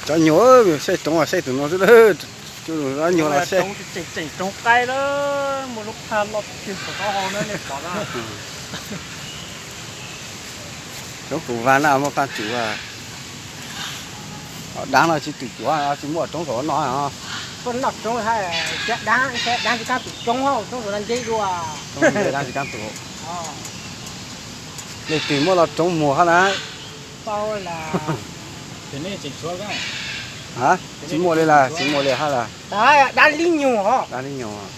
Cov nyuag saib roob, saib tus no xwb, cov nyuag los saib. Tseem tseem roob qaib lawm, muaj lub phaj loj tiag tiag saum taub hau na nej pom na. Roob Tus Vas na muaj Paj Tswm. Dab no tsis twm cuav, tsis muaj roob saum no. Koj noj roob hab, dab, dab tsis kaab tus roob, roob saum no nce dua. Dab tsis kaab tus. Leej twg muaj los roob muag hab na. Tsis muaj li las, tsis muaj li hab las. Dab li nyuag, dab li nyuag.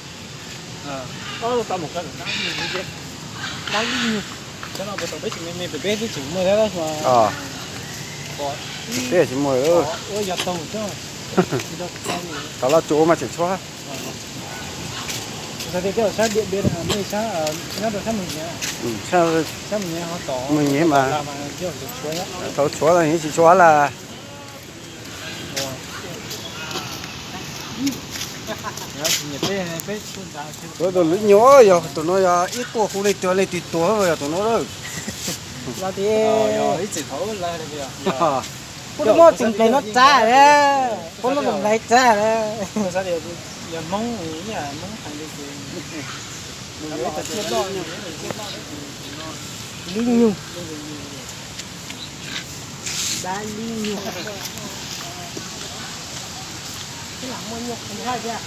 Peb tsis muaj, thaum los tsuas ua mas tseem tshuab. Mus nyiav mas, thaum tshuav los yeej tsis tshuav las. Tus lwm nyuag yog tus no yog ib quaj hu leej twg leej twg tuag yog tus no lawm. Puab muab tus nplaig no tsav, puab muab tus nplaig tsav. Li nyuag, dab li nyuag. Muaj nyuag qhov hais tias